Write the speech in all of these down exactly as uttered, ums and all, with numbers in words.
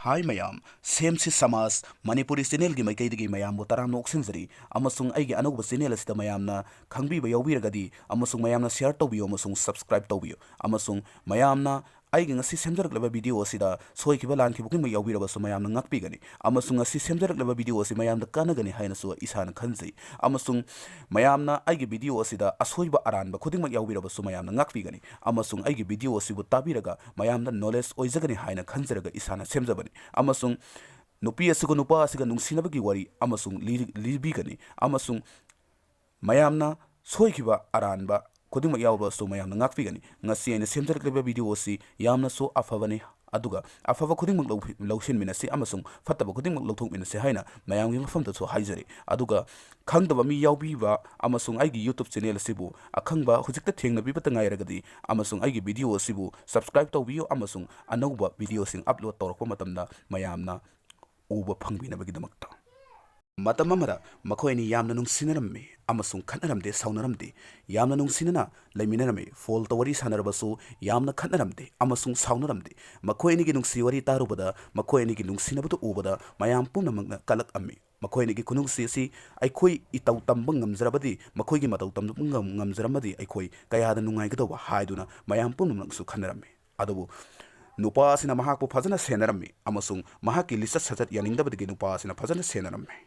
ꯍꯥꯏ ꯃꯌꯥꯝ, ꯁꯦꯝꯁꯤ ꯁꯃꯥꯖ ꯃꯅꯤꯄꯨꯔꯤ ꯆꯦꯅꯦꯜꯒꯤ ꯃꯥꯏꯀꯩꯗꯒꯤ ꯃꯌꯥꯝꯕꯨ ꯇꯔꯥꯝꯅ ꯑꯣꯛꯁꯤꯟꯖꯔꯤ, ꯑꯃꯁꯨꯡ ꯑꯩꯒꯤ ꯑꯅꯧꯕ ꯆꯦꯅꯦꯜ ꯑꯁꯤꯗ ꯃꯌꯥꯝꯅ ꯈꯪꯕꯤꯕ ꯌꯥꯎꯕꯤꯔꯒꯗꯤ ꯑꯃꯁꯨꯡ ꯃꯌꯥꯝꯅ ꯁꯤꯌꯔ ꯇꯧꯕꯤꯌꯨ ꯑꯃꯁꯨꯡ ꯁꯕꯁꯀ꯭ꯔꯥꯏꯕ ꯇꯧꯕꯤꯌꯨ, ꯑꯃꯁꯨꯡ ꯃꯌꯥꯝꯅ ꯑꯩꯒꯤ ꯉꯁꯤ ꯁꯦꯝꯖꯔꯛꯂꯤꯕ ꯚꯤꯗꯤꯑꯣ ꯑꯁꯤꯗ ꯁꯣꯏꯈꯤꯕ ꯂꯥꯟꯈꯤꯕ ꯈꯨꯗꯤꯡꯃꯛ ꯌꯥꯎꯕꯤꯔꯕꯁꯨ ꯃꯌꯥꯝꯅ ꯉꯥꯛꯄꯤꯒꯅꯤ, ꯑꯃꯁꯨꯡ ꯉꯁꯤ ꯁꯦꯝꯖꯔꯛꯂꯤꯕ ꯚꯤꯗꯤꯑꯣ ꯑꯁꯤ ꯃꯌꯥꯝꯗ ꯀꯥꯟꯅꯒꯅꯤ ꯍꯥꯏꯅꯁꯨ ꯏꯁꯥꯅ ꯈꯟꯖꯩ, ꯑꯃꯁꯨꯡ ꯃꯌꯥꯝꯅ ꯑꯩꯒꯤ ꯚꯤꯗꯤꯑꯣ ꯑꯁꯤꯗ ꯑꯁꯣꯏꯕ ꯑꯔꯥꯟꯕ ꯈꯨꯗꯤꯡꯃꯛ ꯌꯥꯎꯕꯤꯔꯕꯁꯨ ꯃꯌꯥꯝꯅ ꯉꯥꯛꯄꯤꯒꯅꯤ, ꯑꯃꯁꯨꯡ ꯑꯩꯒꯤ ꯚꯤꯗꯤꯑꯣ ꯑꯁꯤꯕꯨ ꯇꯥꯕꯤꯔꯒ ꯃꯌꯥꯝꯗ ꯅꯣꯂꯦꯖ ꯑꯣꯏꯖꯒꯅꯤ ꯍꯥꯏꯅ ꯈꯟꯖꯔꯒ ꯏꯁꯥꯅ ꯁꯦꯝꯖꯕꯅꯤ, ꯑꯃꯁꯨꯡ ꯅꯨꯄꯤ ꯑꯁꯤꯒ ꯅꯨꯄꯥ ꯑꯁꯤꯒ ꯅꯨꯡꯁꯤꯅꯕꯒꯤ ꯋꯥꯔꯤ ꯑꯃꯁꯨꯡ ꯂꯤꯔꯤ-, ꯂꯤꯕꯤꯒꯅꯤ, ꯑꯃꯁꯨꯡ ꯃꯌꯥꯝꯅ ꯁꯣꯏꯈꯤꯕ ꯑꯔꯥꯟꯕ ꯈꯨꯗꯤꯡꯃꯛ ꯌꯥꯎꯔꯕꯁꯨ ꯃꯌꯥꯝꯅ ꯉꯥꯛꯄꯤꯒꯅꯤ꯫ ꯉꯁꯤ ꯑꯩꯅ ꯁꯦꯝꯖꯔꯛꯂꯤꯕ ꯚꯤꯗꯤꯑꯣ ꯑꯁꯤ ꯌꯥꯝꯅꯁꯨ ꯑꯐꯕꯅꯤ, ꯑꯗꯨꯒ ꯑꯐꯕ ꯈꯨꯗꯤꯡꯃꯛ ꯂꯧ-, ꯂꯧꯁꯤꯟꯃꯤꯟꯅꯁꯤ ꯑꯃꯁꯨꯡ ꯐꯠꯇꯕ ꯈꯨꯗꯤꯡꯃꯛ ꯂꯧꯊꯣꯛꯃꯤꯟꯅꯁꯤ ꯍꯥꯏꯅ ꯃꯌꯥꯝꯒꯤ ꯃꯐꯝꯗꯁꯨ ꯍꯥꯏꯖꯔꯤ꯫ ꯑꯗꯨꯒ ꯈꯪꯗꯕ ꯃꯤ ꯌꯥꯎꯕꯤꯕ ꯑꯃꯁꯨꯡ ꯑꯩꯒꯤ YouTube ꯆꯦꯅꯦꯜ ꯑꯁꯤꯕꯨ ꯑꯈꯪꯕ ꯍꯧꯖꯤꯛꯇ ꯊꯦꯡꯅꯕꯤꯕꯇ ꯉꯥꯏꯔꯒꯗꯤ ꯑꯃꯁꯨꯡ ꯑꯩꯒꯤ ꯚꯤꯗꯤꯑꯣ ꯑꯁꯤꯕꯨ ꯁꯕꯁꯀ꯭ꯔꯥꯏꯕ ꯇꯧꯕꯤꯌꯨ ꯑꯃꯁꯨꯡ ꯑꯅꯧꯕ ꯚꯤꯗꯤꯑꯣꯁꯤꯡ ꯑꯞꯂꯣꯗ ꯇꯧꯔꯛꯄ ꯃꯇꯝꯗ ꯃꯌꯥꯝꯅ ꯎꯕ ꯐꯪꯕꯤꯅꯕꯒꯤꯗꯃꯛꯇ꯫ ꯃꯇꯝ ꯑꯃꯗ ꯃꯈꯣꯏ ꯑꯅꯤ ꯌꯥꯝꯅ ꯅꯨꯡꯁꯤꯅꯔꯝꯃꯤ ꯑꯃꯁꯨꯡ ꯈꯠꯅꯔꯝꯗꯦ, ꯁꯥꯎꯅꯔꯝꯗꯦ꯫ ꯌꯥꯝꯅ ꯅꯨꯡꯁꯤꯅꯅ ꯂꯩꯃꯤꯟꯅꯔꯝꯃꯤ꯫ ꯐꯣꯟꯇ ꯋꯥꯔꯤ ꯁꯥꯟꯅꯔꯕꯁꯨ ꯌꯥꯝꯅ ꯈꯠꯅꯔꯝꯗꯦ ꯑꯃꯁꯨꯡ ꯁꯥꯎꯅꯔꯝꯗꯦ꯫ ꯃꯈꯣꯏ ꯑꯅꯤꯒꯤ ꯅꯨꯡꯁꯤ ꯋꯥꯔꯤ ꯇꯥꯔꯨꯕꯗ, ꯃꯈꯣꯏ ꯑꯅꯤꯒꯤ ꯅꯨꯡꯁꯤꯅꯕꯗꯨ ꯎꯕꯗ ꯃꯌꯥꯝ ꯄꯨꯝꯅꯃꯛꯅ ꯀꯜꯂꯛꯑꯝꯃꯤ꯫ ꯃꯈꯣꯏ ꯑꯅꯤꯒꯤ ꯈꯨꯅꯨꯡꯁꯤ ꯑꯁꯤ ꯑꯩꯈꯣꯏ ꯏꯇꯧ ꯇꯝꯕ ꯉꯝꯖꯔꯕꯗꯤ, ꯃꯈꯣꯏꯒꯤ ꯃꯇꯧ ꯇꯝꯕ ꯉꯝ-, ꯉꯝꯖꯔꯝꯃꯗꯤ ꯑꯩꯈꯣꯏ ꯀꯌꯥꯗ ꯅꯨꯡꯉꯥꯏꯒꯗꯧꯕ ꯍꯥꯏꯗꯨꯅ ꯃꯌꯥꯝ ꯄꯨꯝꯅꯃꯛꯅꯁꯨ ꯈꯟꯅꯔꯝꯃꯤ꯫ ꯑꯗꯨꯕꯨ ꯅꯨꯄꯥ ꯑꯁꯤꯅ ꯃꯍꯥꯛꯄꯨ ꯐꯖꯅ ꯁꯦꯟꯅꯔꯝꯃꯤ ꯑꯃꯁꯨꯡ ꯃꯍꯥꯛꯀꯤ ꯂꯤꯆꯠ ꯁꯥꯖꯠ ꯌꯥꯅꯤꯡꯗꯕꯗꯒꯤ ꯅꯨꯄꯥ ꯑꯁꯤꯅ ꯐꯖꯅ ꯁꯦꯟꯅꯔꯝꯃꯤ꯫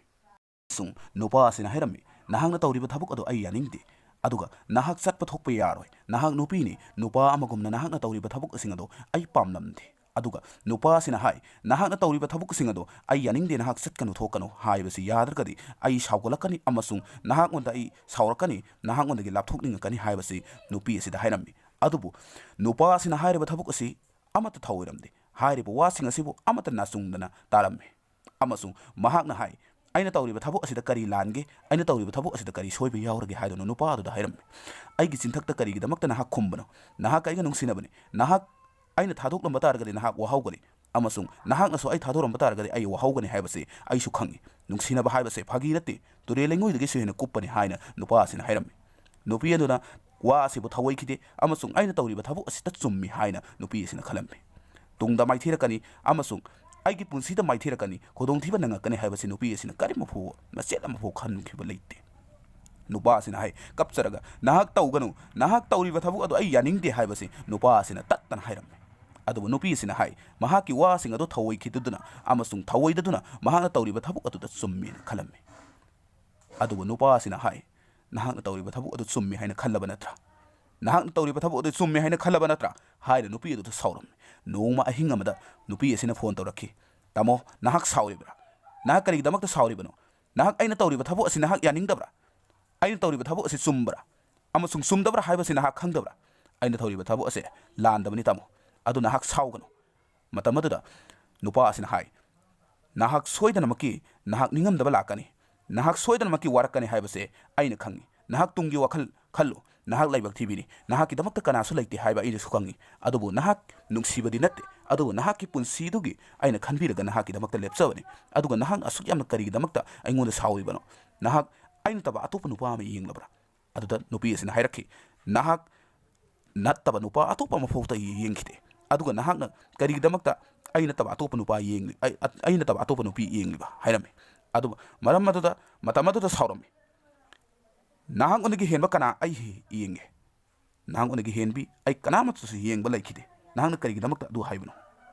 ꯑꯃꯁꯨꯡ ꯅꯨꯄꯥ ꯑꯁꯤꯅ ꯍꯥꯏꯔꯝꯃꯤ, "ꯅꯍꯥꯛꯅ ꯇꯧꯔꯤꯕ ꯊꯕꯛ ꯑꯗꯨ ꯑꯩ ꯌꯥꯅꯤꯡꯗꯦ꯫ ꯑꯗꯨꯒ ꯅꯍꯥꯛ ꯆꯠꯄ ꯊꯣꯛꯄ ꯌꯥꯔꯣꯏ꯫ ꯅꯍꯥꯛ ꯅꯨꯄꯤꯅꯤ꯫ ꯅꯨꯄꯥ ꯑꯃꯒꯨꯝꯅ ꯅꯍꯥꯛꯅ ꯇꯧꯔꯤꯕ ꯊꯕꯛꯁꯤꯡ ꯑꯗꯨ ꯑꯩ ꯄꯥꯝꯂꯝꯗꯦ꯫" ꯑꯗꯨꯒ ꯅꯨꯄꯥ ꯑꯁꯤꯅ ꯍꯥꯏ, "ꯅꯍꯥꯛꯅ ꯇꯧꯔꯤꯕ ꯊꯕꯛꯁꯤꯡ ꯑꯗꯨ ꯑꯩ ꯌꯥꯅꯤꯡꯗꯦ꯫ ꯅꯍꯥꯛ ꯆꯠꯀꯅꯨ, ꯊꯣꯛꯀꯅꯨ ꯍꯥꯏꯕꯁꯤ ꯌꯥꯗ꯭ꯔꯒꯗꯤ ꯑꯩ ꯁꯥꯎꯒꯠꯂꯛꯀꯅꯤ ꯑꯃꯁꯨꯡ ꯅꯍꯥꯛꯉꯣꯟꯗ ꯑꯩ ꯁꯥꯎꯔꯛꯀꯅꯤ, ꯅꯍꯥꯛꯉꯣꯟꯗꯒꯤ ꯂꯥꯞꯊꯣꯛꯅꯤꯡꯉꯛꯀꯅꯤ" ꯍꯥꯏꯕꯁꯤ ꯅꯨꯄꯤ ꯑꯁꯤꯗ ꯍꯥꯏꯔꯝꯃꯤ꯫ ꯑꯗꯨꯕꯨ ꯅꯨꯄꯥ ꯑꯁꯤꯅ ꯍꯥꯏꯔꯤꯕ ꯊꯕꯛ ꯑꯁꯤ ꯑꯃꯠꯇ ꯊꯧꯑꯣꯏꯔꯝꯗꯦ꯫ ꯍꯥꯏꯔꯤꯕ ꯋꯥꯁꯤꯡ ꯑꯁꯤꯕꯨ ꯑꯃꯠꯇ ꯅꯥꯆꯨꯡꯗꯅ ꯇꯥꯔꯝꯃꯤ꯫ ꯑꯃꯁꯨꯡ ꯃꯍꯥꯛꯅ ꯍꯥꯏ, "ꯑꯩꯅ ꯇꯧꯔꯤꯕ ꯊꯕꯛ ꯑꯁꯤꯗ ꯀꯔꯤ ꯂꯥꯟꯒꯦ? ꯑꯩꯅ ꯇꯧꯔꯤꯕ ꯊꯕꯛ ꯑꯁꯤꯗ ꯀꯔꯤ ꯁꯣꯏꯕ ꯌꯥꯎꯔꯒꯦ?" ꯍꯥꯏꯗꯨꯅ ꯅꯨꯄꯥ ꯑꯗꯨꯗ ꯍꯥꯏꯔꯝꯃꯤ꯫ "ꯑꯩꯒꯤ ꯆꯤꯟꯊꯛꯇ ꯀꯔꯤꯒꯤꯗꯃꯛꯇ ꯅꯍꯥꯛ ꯈꯨꯝꯕꯅꯣ? ꯅꯍꯥꯛꯀ ꯑꯩꯒ ꯅꯨꯡꯁꯤꯅꯕꯅꯤ꯫ ꯅꯍꯥꯛ ꯑꯩꯅ ꯊꯥꯗꯣꯛꯂꯝꯕ ꯇꯥꯔꯒꯗꯤ ꯅꯍꯥꯛ ꯋꯥꯍꯧꯒꯅꯤ꯫ ꯑꯃꯁꯨꯡ ꯅꯍꯥꯛꯅꯁꯨ ꯑꯩ ꯊꯥꯗꯣꯔꯝꯕ ꯇꯥꯔꯒꯗꯤ ꯑꯩ ꯋꯥꯍꯧꯒꯅꯤ ꯍꯥꯏꯕꯁꯤ ꯑꯩꯁꯨ ꯈꯪꯏ꯫ ꯅꯨꯡꯁꯤꯅꯕ ꯍꯥꯏꯕꯁꯦ ꯐꯥꯒꯤ ꯅꯠꯇꯦ꯫ ꯇꯨꯔꯦꯜ ꯂꯩꯉꯣꯏꯗꯒꯤꯁꯨ ꯍꯦꯟꯅ ꯀꯨꯞꯄꯅꯤ" ꯍꯥꯏꯅ ꯅꯨꯄꯥ ꯑꯁꯤꯅ ꯍꯥꯏꯔꯝꯃꯤ꯫ ꯅꯨꯄꯤ ꯑꯗꯨꯅ ꯋꯥ ꯑꯁꯤꯕꯨ ꯊꯧꯑꯣꯏꯈꯤꯗꯦ ꯑꯃꯁꯨꯡ "ꯑꯩꯅ ꯇꯧꯔꯤꯕ ꯊꯕꯛ ꯑꯁꯤꯗ ꯆꯨꯝꯃꯤ" ꯍꯥꯏꯅ ꯅꯨꯄꯤ ꯑꯁꯤꯅ ꯈꯜꯂꯝꯃꯤ꯫ ꯇꯨꯡꯗ ꯃꯥꯏꯊꯤꯔꯛꯀꯅꯤ ꯑꯃꯁꯨꯡ ꯑꯩꯒꯤ ꯄꯨꯟꯁꯤꯗ ꯃꯥꯏꯊꯤꯔꯛꯀꯅꯤ, ꯈꯨꯗꯣꯡꯊꯤꯕ ꯅꯪꯉꯛꯀꯅꯤ ꯍꯥꯏꯕꯁꯤ ꯅꯨꯄꯤ ꯑꯁꯤꯅ ꯀꯔꯤꯝꯃ ꯐꯥꯎꯕ, ꯃꯆꯦꯠ ꯑꯃ ꯐꯥꯎ ꯈꯟꯈꯤꯕ ꯂꯩꯇꯦ꯫ ꯅꯨꯄꯥ ꯑꯁꯤꯅ ꯍꯥꯏ, ꯀꯞꯆꯔꯒ, "ꯅꯍꯥꯛ ꯇꯧꯒꯅꯨ, ꯅꯍꯥꯛ ꯇꯧꯔꯤꯕ ꯊꯕꯛ ꯑꯗꯨ ꯑꯩ ꯌꯥꯅꯤꯡꯗꯦ" ꯍꯥꯏꯕꯁꯤ ꯅꯨꯄꯥ ꯑꯁꯤꯅ ꯇꯠꯇꯅ ꯍꯥꯏꯔꯝꯃꯤ꯫ ꯑꯗꯨꯕꯨ ꯅꯨꯄꯤ ꯑꯁꯤꯅ ꯍꯥꯏ, ꯃꯍꯥꯛꯀꯤ ꯋꯥꯁꯤꯡ ꯑꯗꯨ ꯊꯧꯑꯣꯏꯈꯤꯗꯗꯨꯅ ꯑꯃꯁꯨꯡ ꯊꯧꯑꯣꯏꯗꯗꯨꯅ ꯃꯍꯥꯛꯅ ꯇꯧꯔꯤꯕ ꯊꯕꯛ ꯑꯗꯨꯗ ꯆꯨꯝꯃꯦꯅ ꯈꯜꯂꯝꯃꯤ꯫ ꯑꯗꯨꯕꯨ ꯅꯨꯄꯥ ꯑꯁꯤꯅ ꯍꯥꯏ, "ꯅꯍꯥꯛꯅ ꯇꯧꯔꯤꯕ ꯊꯕꯛ ꯑꯗꯨ ꯆꯨꯝꯃꯤ ꯍꯥꯏꯅ ꯈꯜꯂꯕ ꯅꯠꯇ꯭ꯔꯥ? ꯅꯍꯥꯛꯅ ꯇꯧꯔꯤꯕ ꯊꯕꯛ ꯑꯗꯨ ꯆꯨꯝꯃꯤ ꯍꯥꯏꯅ ꯈꯜꯂꯕ ꯅꯠꯇ꯭ꯔꯥ?" ꯍꯥꯏꯅ ꯅꯨꯄꯤ ꯑꯗꯨꯗ ꯁꯥꯎꯔꯝꯃꯤ꯫ ꯅꯣꯡꯃ ꯑꯍꯤꯡ ꯑꯃꯗ ꯅꯨꯄꯤ ꯑꯁꯤꯅ ꯐꯣꯟ ꯇꯧꯔꯛꯈꯤ꯫ "ꯇꯥꯃꯣ, ꯅꯍꯥꯛ ꯁꯥꯎꯔꯤꯕ꯭ꯔꯥ? ꯅꯍꯥꯛ ꯀꯔꯤꯒꯤꯗꯃꯛꯇ ꯁꯥꯎꯔꯤꯕꯅꯣ? ꯅꯍꯥꯛ ꯑꯩꯅ ꯇꯧꯔꯤꯕ ꯊꯕꯛ ꯑꯁꯤ ꯅꯍꯥꯛ ꯌꯥꯅꯤꯡꯗꯕ꯭ꯔꯥ? ꯑꯩꯅ ꯇꯧꯔꯤꯕ ꯊꯕꯛ ꯑꯁꯤ ꯆꯨꯝꯕ꯭ꯔꯥ ꯑꯃꯁꯨꯡ ꯆꯨꯝꯗꯕ꯭ꯔꯥ ꯍꯥꯏꯕꯁꯤ ꯅꯍꯥꯛ ꯈꯪꯗꯕ꯭ꯔꯥ? ꯑꯩꯅ ꯇꯧꯔꯤꯕ ꯊꯕꯛ ꯑꯁꯤ ꯂꯥꯟꯗꯕꯅꯤ, ꯇꯥꯃꯣ꯫ ꯑꯗꯨ ꯅꯍꯥꯛ ꯁꯥꯎꯒꯅꯨ꯫" ꯃꯇꯝ ꯑꯗꯨꯗ ꯅꯨꯄꯥ ꯑꯁꯤꯅ ꯍꯥꯏ, "ꯅꯍꯥꯛ ꯁꯣꯏꯗꯅꯃꯛꯀꯤ ꯅꯍꯥꯛ ꯅꯤꯡꯉꯝꯗꯕ ꯂꯥꯛꯀꯅꯤ꯫ ꯅꯍꯥꯛ ꯁꯣꯏꯗꯅꯃꯛꯀꯤ ꯋꯥꯔꯛꯀꯅꯤ ꯍꯥꯏꯕꯁꯦ ꯑꯩꯅ ꯈꯪꯏ꯫ ꯅꯍꯥꯛ ꯇꯨꯡꯒꯤ ꯋꯥꯈꯜ ꯈꯜꯂꯨ꯫ ꯅꯍꯥꯛ ꯂꯥꯏꯕꯛ ꯊꯤꯕꯤꯅꯤ꯫ ꯅꯍꯥꯛꯀꯤꯗꯃꯛꯇ ꯀꯅꯥꯁꯨ ꯂꯩꯇꯦ ꯍꯥꯏꯕ ꯑꯩꯅꯁꯨ ꯈꯪꯏ꯫ ꯑꯗꯨꯕꯨ ꯅꯍꯥꯛ ꯅꯨꯡꯁꯤꯕꯗꯤ ꯅꯠꯇꯦ꯫ ꯑꯗꯨꯕꯨ ꯅꯍꯥꯛꯀꯤ ꯄꯨꯟꯁꯤꯗꯨꯒꯤ ꯑꯩꯅ ꯈꯟꯕꯤꯔꯒ ꯅꯍꯥꯛꯀꯤꯗꯃꯛꯇ ꯂꯦꯞꯆꯕꯅꯤ꯫ ꯑꯗꯨꯒ ꯅꯍꯥꯛꯅ ꯑꯁꯨꯛ ꯌꯥꯝꯅ ꯀꯔꯤꯒꯤꯗꯃꯛꯇ ꯑꯩꯉꯣꯟꯗ ꯁꯥꯎꯔꯤꯕꯅꯣ? ꯅꯍꯥꯛ ꯑꯩ ꯅꯠꯇꯕ ꯑꯇꯣꯞꯄ ꯅꯨꯄꯥ ꯑꯃ ꯌꯦꯡꯂꯕ꯭ꯔꯥ?" ꯑꯗꯨꯗ ꯅꯨꯄꯤ ꯑꯁꯤꯅ ꯍꯥꯏꯔꯛꯈꯤ, "ꯅꯍꯥꯛ ꯅꯠꯇꯕ ꯅꯨꯄꯥ ꯑꯇꯣꯞꯄ ꯑꯃꯐꯥꯎꯗ ꯌꯦꯡꯈꯤꯗꯦ꯫ ꯑꯗꯨꯒ ꯅꯍꯥꯛꯅ ꯀꯔꯤꯒꯤꯗꯃꯛꯇ ꯑꯩ ꯅꯠꯇꯕ ꯑꯇꯣꯞꯄ ꯅꯨꯄꯥ ꯌꯦꯡꯂꯤ-, ꯑꯩ, ꯑꯩ ꯅꯠꯇꯕ ꯑꯇꯣꯞꯄ ꯅꯨꯄꯤ ꯌꯦꯡꯂꯤꯕ?" ꯍꯥꯏꯔꯝꯃꯤ꯫ ꯑꯗꯨ ꯃꯔꯝ ꯑꯗꯨꯗ, ꯃꯇꯝ ꯑꯗꯨꯗ ꯁꯥꯎꯔꯝꯃꯤ꯫ "ꯅꯍꯥꯛꯉꯣꯟꯗꯒꯤ ꯍꯦꯟꯕ ꯀꯅꯥ ꯑꯩ ꯌꯦꯡꯉꯦ? ꯅꯍꯥꯛꯉꯣꯟꯗꯒꯤ ꯍꯦꯟꯕꯤ ꯑꯩ ꯀꯅꯥꯃꯠꯇꯁꯨ ꯌꯦꯡꯕ ꯂꯩꯈꯤꯗꯦ꯫ ꯅꯍꯥꯛꯅ ꯀꯔꯤꯒꯤꯗꯃꯛꯇ ꯑꯗꯨ ꯍꯥꯏꯕꯅꯣ?"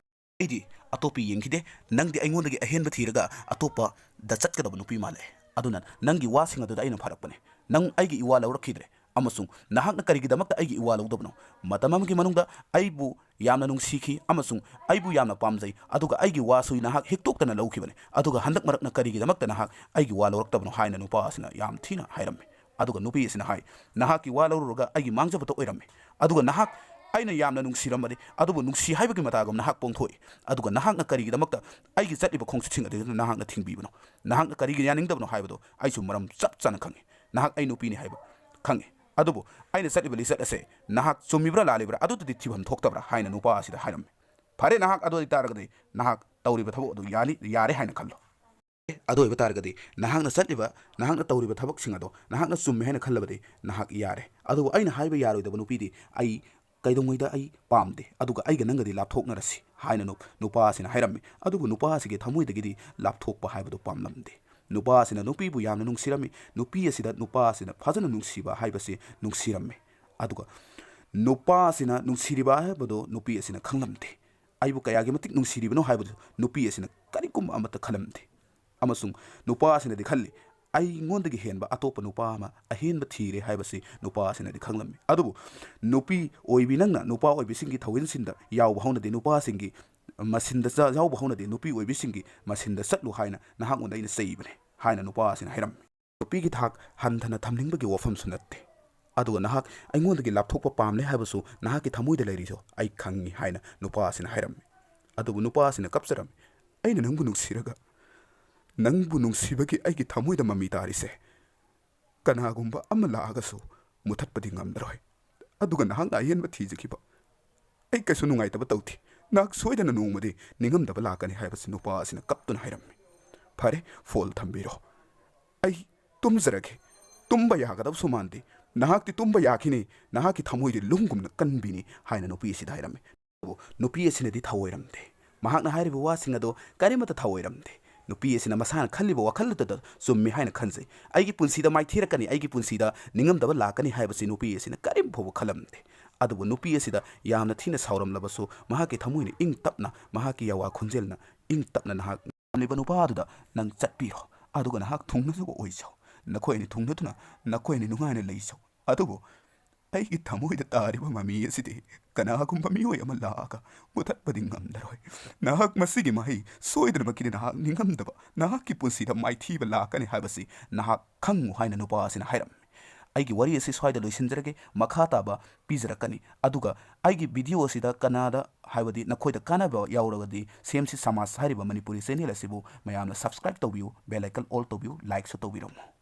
"ꯑꯩꯗꯤ ꯑꯇꯣꯞꯄ ꯌꯦꯡꯈꯤꯗꯦ꯫ ꯅꯪꯗꯤ ꯑꯩꯉꯣꯟꯗꯒꯤ ꯑꯍꯦꯟꯕ ꯊꯤꯔꯒ ꯑꯇꯣꯞꯄꯗ ꯆꯠꯀꯗꯕ ꯅꯨꯄꯤ ꯃꯥꯜꯂꯦ꯫ ꯑꯗꯨꯅ ꯅꯪꯒꯤ ꯋꯥꯁꯤꯡ ꯑꯗꯨꯗ ꯑꯩꯅ ꯐꯥꯔꯛꯄꯅꯦ꯫ ꯅꯪ ꯑꯩꯒꯤ ꯏꯋꯥ ꯂꯧꯔꯛꯈꯤꯗ꯭ꯔꯦ꯫ ꯑꯃꯁꯨꯡ ꯅꯍꯥꯛꯅ ꯀꯔꯤꯒꯤꯗꯃꯛꯇ ꯑꯩꯒꯤ ꯏꯋꯥ ꯂꯧꯗꯕꯅꯣ? ꯃꯇꯝ ꯑꯃꯒꯤ ꯃꯅꯨꯡꯗ ꯑꯩꯕꯨ ꯌꯥꯝꯅ ꯅꯨꯡꯁꯤꯈꯤ ꯑꯃꯁꯨꯡ ꯑꯩꯕꯨ ꯌꯥꯝꯅ ꯄꯥꯝꯖꯩ, ꯑꯗꯨꯒ ꯑꯩꯒꯤ ꯋꯥꯁꯨ ꯅꯍꯥꯛ ꯍꯤꯛꯇꯣꯛꯇꯅ ꯂꯧꯈꯤꯕꯅꯤ꯫ ꯑꯗꯨꯒ ꯍꯟꯗꯛ ꯃꯔꯛꯅ ꯀꯔꯤꯒꯤꯗꯃꯛꯇ ꯅꯍꯥꯛ ꯑꯩꯒꯤ ꯋꯥ ꯂꯧꯔꯛꯇꯕꯅꯣ?" ꯍꯥꯏꯅ ꯅꯨꯄꯥ ꯑꯁꯤꯅ ꯌꯥꯝ ꯊꯤꯅ ꯍꯥꯏꯔꯝꯃꯤ꯫ ꯑꯗꯨꯒ ꯅꯨꯄꯤ ꯑꯁꯤꯅ ꯍꯥꯏ, "ꯅꯍꯥꯛꯀꯤ ꯋꯥ ꯂꯧꯔꯨꯔꯒ ꯑꯩꯒꯤ ꯃꯥꯡꯖꯕꯇ ꯑꯣꯏꯔꯝꯃꯤ꯫ ꯑꯗꯨꯒ ꯅꯍꯥꯛ ꯑꯩꯅ ꯌꯥꯝꯅ ꯅꯨꯡꯁꯤꯔꯝꯕꯅꯤ, ꯑꯗꯨꯕꯨ ꯅꯨꯡꯁꯤ ꯍꯥꯏꯕꯒꯤ ꯃꯇꯥꯒꯨꯝ ꯅꯍꯥꯛ ꯄꯣꯡꯊꯣꯛꯏ꯫ ꯑꯗꯨꯒ ꯅꯍꯥꯛꯅ ꯀꯔꯤꯒꯤꯗꯃꯛꯇ ꯑꯩꯒꯤ ꯆꯠꯂꯤꯕ ꯈꯣꯡꯆꯠꯁꯤꯡ ꯑꯗꯨꯗ ꯅꯍꯥꯛꯅ ꯊꯤꯡꯕꯤꯕꯅꯣ? ꯅꯍꯥꯛꯅ ꯀꯔꯤꯒꯤ ꯌꯥꯅꯤꯡꯗꯕꯅꯣ ꯍꯥꯏꯕꯗꯣ ꯑꯩꯁꯨ ꯃꯔꯝ ꯆꯞ ꯆꯥꯅ ꯈꯪꯏ꯫ ꯅꯍꯥꯛ ꯑꯩ ꯅꯨꯄꯤꯅꯤ ꯍꯥꯏꯕ ꯈꯪꯏ꯫ ꯑꯗꯨꯕꯨ ꯑꯩꯅ ꯆꯠꯂꯤꯕ ꯂꯤꯆꯠ ꯑꯁꯦ ꯅꯍꯥꯛ ꯆꯨꯝꯃꯤꯕ꯭ꯔꯥ ꯂꯥꯜꯂꯤꯕ꯭ꯔꯥ ꯑꯗꯨꯗꯗꯤ ꯊꯤꯐꯝ ꯊꯣꯛꯇꯕ꯭ꯔꯥ?" ꯍꯥꯏꯅ ꯅꯨꯄꯥ ꯑꯁꯤꯗ ꯍꯥꯏꯔꯝꯃꯤ꯫ "ꯐꯔꯦ, ꯅꯍꯥꯛ ꯑꯗꯨ ꯑꯣꯏꯇꯥꯔꯒꯗꯤ ꯅꯍꯥꯛ ꯇꯧꯔꯤꯕ ꯊꯕꯛ ꯑꯗꯨ ꯌꯥꯅꯤ, ꯌꯥꯔꯦ ꯍꯥꯏꯅ ꯈꯜꯂꯣ꯫ ꯑꯗꯨ ꯑꯣꯏꯕ ꯇꯥꯔꯒꯗꯤ ꯅꯍꯥꯛꯅ ꯆꯠꯂꯤꯕ, ꯅꯍꯥꯛꯅ ꯇꯧꯔꯤꯕ ꯊꯕꯛꯁꯤꯡ ꯑꯗꯣ ꯅꯍꯥꯛꯅ ꯆꯨꯝꯃꯦ ꯍꯥꯏꯅ ꯈꯜꯂꯕꯗꯤ ꯅꯍꯥꯛ ꯌꯥꯔꯦ꯫ ꯑꯗꯨꯕꯨ ꯑꯩꯅ ꯍꯥꯏꯕ ꯌꯥꯔꯣꯏꯗꯕ ꯅꯨꯄꯤꯗꯤ ꯑꯩ ꯀꯩꯗꯧꯉꯩꯗ ꯑꯩ ꯄꯥꯝꯗꯦ, ꯑꯗꯨꯒ ꯑꯩꯒ ꯅꯪꯒꯗꯤ ꯂꯥꯞꯊꯣꯛꯅꯔꯁꯤ" ꯍꯥꯏꯅ ꯅꯨ-, ꯅꯨꯄꯥ ꯑꯁꯤꯅ ꯍꯥꯏꯔꯝꯃꯤ꯫ ꯑꯗꯨꯕꯨ ꯅꯨꯄꯥ ꯑꯁꯤꯒꯤ ꯊꯃꯣꯏꯗꯒꯤꯗꯤ ꯂꯥꯞꯊꯣꯛꯄ ꯍꯥꯏꯕꯗꯨ ꯄꯥꯝꯂꯝꯗꯦ꯫ ꯅꯨꯄꯥ ꯑꯁꯤꯅ ꯅꯨꯄꯤꯕꯨ ꯌꯥꯝꯅ ꯅꯨꯡꯁꯤꯔꯝꯃꯤ꯫ ꯅꯨꯄꯤ ꯑꯁꯤꯗ ꯅꯨꯄꯥ ꯑꯁꯤꯅ ꯐꯖꯅ ꯅꯨꯡꯁꯤꯕ ꯍꯥꯏꯕꯁꯤ ꯅꯨꯡꯁꯤꯔꯝꯃꯤ꯫ ꯑꯗꯨꯒ ꯅꯨꯄꯥ ꯑꯁꯤꯅ ꯅꯨꯡꯁꯤꯔꯤꯕ ꯍꯥꯏꯕꯗꯨ ꯅꯨꯄꯤ ꯑꯁꯤꯅ ꯈꯪꯂꯝꯗꯦ꯫ ꯑꯩꯕꯨ ꯀꯌꯥꯒꯤ ꯃꯇꯤꯛ ꯅꯨꯡꯁꯤꯔꯤꯕꯅꯣ ꯍꯥꯏꯕꯗꯨ ꯅꯨꯄꯤ ꯑꯁꯤꯅ ꯀꯔꯤꯒꯨꯝꯕ ꯑꯃꯠꯇ ꯈꯜꯂꯝꯗꯦ꯫ ꯑꯃꯁꯨꯡ ꯅꯨꯄꯥ ꯑꯁꯤꯅꯗꯤ ꯈꯜꯂꯤ, "ꯑꯩꯉꯣꯟꯗꯒꯤ ꯍꯦꯟꯕ ꯑꯇꯣꯞꯄ ꯅꯨꯄꯥ ꯑꯃ ꯑꯍꯦꯟꯕ ꯊꯤꯔꯦ" ꯍꯥꯏꯕꯁꯤ ꯅꯨꯄꯥ ꯑꯁꯤꯅꯗꯤ ꯈꯪꯂꯝꯃꯤ꯫ ꯑꯗꯨꯕꯨ ꯅꯨꯄꯤ ꯑꯣꯏꯕꯤ ꯅꯪꯅ ꯅꯨꯄꯥ ꯑꯣꯏꯕꯤꯁꯤꯡꯒꯤ ꯊꯧꯖꯤꯟꯁꯤꯟꯗ ꯌꯥꯎꯕ ꯍꯧꯅꯗꯦ, ꯅꯨꯄꯥꯁꯤꯡꯒꯤ ꯃꯁꯤꯟꯗ ꯆ-, ꯌꯥꯎꯕ ꯍꯧꯅꯗꯦ, ꯅꯨꯄꯤ ꯑꯣꯏꯕꯤꯁꯤꯡꯒꯤ ꯃꯁꯤꯟꯗ ꯆꯠꯂꯨ ꯍꯥꯏꯅ ꯅꯍꯥꯛꯉꯣꯟꯗ ꯑꯩꯅ ꯆꯩꯕꯅꯦ ꯍꯥꯏꯅ ꯅꯨꯄꯥ ꯑꯁꯤꯅ ꯍꯥꯏꯔꯝꯃꯤ꯫ ꯅꯨꯄꯤꯒꯤ ꯊꯥꯛ ꯍꯟꯊꯅ ꯊꯝꯅꯤꯡꯕꯒꯤ ꯋꯥꯐꯝꯁꯨ ꯅꯠꯇꯦ꯫ ꯑꯗꯨꯒ ꯅꯍꯥꯛ ꯑꯩꯉꯣꯟꯗꯒꯤ ꯂꯥꯞꯊꯣꯛꯄ ꯄꯥꯝꯂꯦ ꯍꯥꯏꯕꯁꯨ ꯅꯍꯥꯛꯀꯤ ꯊꯃꯣꯏꯗ ꯂꯩꯔꯤꯁꯨ ꯑꯩ ꯈꯪꯏ ꯍꯥꯏꯅ ꯅꯨꯄꯥ ꯑꯁꯤꯅ ꯍꯥꯏꯔꯝꯃꯤ꯫ ꯑꯗꯨꯕꯨ ꯅꯨꯄꯥ ꯑꯁꯤꯅ ꯀꯞꯆꯔꯝꯃꯤ꯫ "ꯑꯩꯅ ꯅꯪꯕꯨ ꯅꯨꯡꯁꯤꯔꯒ, ꯅꯪꯕꯨ ꯅꯨꯡꯁꯤꯕꯒꯤ ꯑꯩꯒꯤ ꯊꯃꯣꯏꯗ ꯃꯃꯤ ꯇꯥꯔꯤꯁꯦ ꯀꯅꯥꯒꯨꯝꯕ ꯑꯃ ꯂꯥꯛꯑꯒꯁꯨ ꯃꯨꯊꯠꯄꯗꯤ ꯉꯝꯂꯔꯣꯏ꯫ ꯑꯗꯨꯒ ꯅꯍꯥꯛꯅ ꯑꯍꯦꯟꯕ ꯊꯤꯖꯈꯤꯕ, ꯑꯩ ꯀꯩꯁꯨ ꯅꯨꯡꯉꯥꯏꯇꯕ ꯇꯧꯗꯦ꯫ ꯅꯍꯥꯛ ꯁꯣꯏꯗꯅ ꯅꯣꯡꯃꯗꯤ ꯅꯤꯡꯉꯝꯗꯕ ꯂꯥꯛꯀꯅꯤ" ꯍꯥꯏꯕꯁꯤ ꯅꯨꯄꯥ ꯑꯁꯤꯅ ꯀꯞꯇꯨꯅ ꯍꯥꯏꯔꯝꯃꯤ꯫ "ꯐꯔꯦ, ꯐꯣꯟ ꯊꯝꯕꯤꯔꯣ꯫ ꯑꯩ ꯇꯨꯝꯖꯔꯒꯦ꯫ ꯇꯨꯝꯕ ꯌꯥꯒꯗꯕꯁꯨ ꯃꯥꯟꯗꯦ꯫ ꯅꯍꯥꯛꯇꯤ ꯇꯨꯝꯕ ꯌꯥꯈꯤꯅꯤ꯫ ꯅꯍꯥꯛꯀꯤ ꯊꯃꯣꯏꯗꯤ ꯂꯨꯝꯒꯨꯝꯅ ꯀꯟꯕꯤꯅꯤ" ꯍꯥꯏꯅ ꯅꯨꯄꯤ ꯑꯁꯤꯗ ꯍꯥꯏꯔꯝꯃꯤ꯫ ꯑꯗꯨꯕꯨ ꯅꯨꯄꯤ ꯑꯁꯤꯅꯗꯤ ꯊꯧꯑꯣꯏꯔꯝꯗꯦ꯫ ꯃꯍꯥꯛꯅ ꯍꯥꯏꯔꯤꯕ ꯋꯥꯁꯤꯡ ꯑꯗꯣ ꯀꯔꯤꯃꯠꯇ ꯊꯧꯑꯣꯏꯔꯝꯗꯦ꯫ ꯅꯨꯄꯤ ꯑꯁꯤꯅ ꯃꯁꯥꯅ ꯈꯜꯂꯤꯕ ꯋꯥꯈꯜ ꯑꯗꯨꯗ ꯆꯨꯝꯃꯤ ꯍꯥꯏꯅ ꯈꯟꯖꯩ꯫ "ꯑꯩꯒꯤ ꯄꯨꯟꯁꯤꯗ ꯃꯥꯏꯊꯤꯔꯛꯀꯅꯤ, ꯑꯩꯒꯤ ꯄꯨꯟꯁꯤꯗ ꯅꯤꯡꯉꯝꯗꯕ ꯂꯥꯛꯀꯅꯤ" ꯍꯥꯏꯕꯁꯤ ꯅꯨꯄꯤ ꯑꯁꯤꯅ ꯀꯔꯤꯝ ꯐꯥꯎꯕ ꯈꯜꯂꯝꯗꯦ꯫ ꯑꯗꯨꯕꯨ ꯅꯨꯄꯤ ꯑꯁꯤꯗ ꯌꯥꯝꯅ ꯊꯤꯅ ꯁꯥꯎꯔꯝꯂꯕꯁꯨ ꯃꯍꯥꯛꯀꯤ ꯊꯃꯣꯏꯅ ꯏꯪ ꯇꯞꯅ, ꯃꯍꯥꯛꯀꯤ ꯌꯥꯋꯥ ꯈꯣꯟꯖꯦꯜꯅ ꯏꯪ ꯇꯞꯅ, "ꯅꯍꯥꯛ ꯄꯥꯝꯂꯤꯕ ꯅꯨꯄꯥ ꯑꯗꯨꯗ ꯅꯪ ꯆꯠꯄꯤꯔꯣ, ꯑꯗꯨꯒ ꯅꯍꯥꯛ ꯊꯨꯡꯅꯖꯕ ꯑꯣꯏꯖꯧ꯫ ꯅꯈꯣꯏ ꯑꯅꯤ ꯊꯨꯡꯅꯗꯨꯅ ꯅꯈꯣꯏ ꯑꯅꯤ ꯅꯨꯡꯉꯥꯏꯅ ꯂꯩꯖꯧ꯫ ꯑꯗꯨꯕꯨ ꯑꯩꯒꯤ ꯊꯃꯣꯏꯗ ꯇꯥꯔꯤꯕ ꯃꯃꯤ ꯑꯁꯤꯗꯤ ꯀꯅꯥꯒꯨꯝꯕ ꯃꯤꯑꯣꯏ ꯑꯃ ꯂꯥꯛꯑꯒ ꯃꯨꯊꯠꯄꯗꯤ ꯉꯝꯂꯔꯣꯏ꯫ ꯅꯍꯥꯛ ꯃꯁꯤꯒꯤ ꯃꯍꯩ ꯁꯣꯏꯗꯅꯃꯛꯀꯤꯗꯤ ꯅꯍꯥꯛ ꯅꯤꯡꯉꯝꯗꯕ, ꯅꯍꯥꯛꯀꯤ ꯄꯨꯟꯁꯤꯗ ꯃꯥꯏꯊꯤꯕ ꯂꯥꯛꯀꯅꯤ ꯍꯥꯏꯕꯁꯤ ꯅꯍꯥꯛ ꯈꯪꯉꯨ" ꯍꯥꯏꯅ ꯅꯨꯄꯥ ꯑꯁꯤꯅ ꯍꯥꯏꯔꯝꯃꯤ꯫ ꯑꯩꯒꯤ ꯋꯥꯔꯤ ꯑꯁꯤ ꯁ꯭ꯋꯥꯏꯗ ꯂꯣꯏꯁꯤꯟꯖꯔꯒꯦ꯫ ꯃꯈꯥ ꯇꯥꯕ ꯄꯤꯖꯔꯛꯀꯅꯤ꯫ ꯑꯗꯨꯒ ꯑꯩꯒꯤ video ꯑꯁꯤꯗ ꯀꯅꯥꯗ, ꯍꯥꯏꯕꯗꯤ ꯅꯈꯣꯏꯗ ꯀꯥꯟꯅꯕ ꯌꯥꯎꯔꯒꯗꯤ, ꯁꯦꯝꯁꯤ ꯁꯃꯥꯖ ꯍꯥꯏꯔꯤꯕ ꯃꯅꯤꯄꯨꯔꯤ channel ꯑꯁꯤꯕꯨ ꯃꯌꯥꯝꯅ subscribe ꯇꯧꯕꯤꯌꯨ, bell icon all ꯇꯧꯕꯤꯌꯨ, likeꯁꯨ ꯇꯧꯕꯤꯔꯝꯃꯨ꯫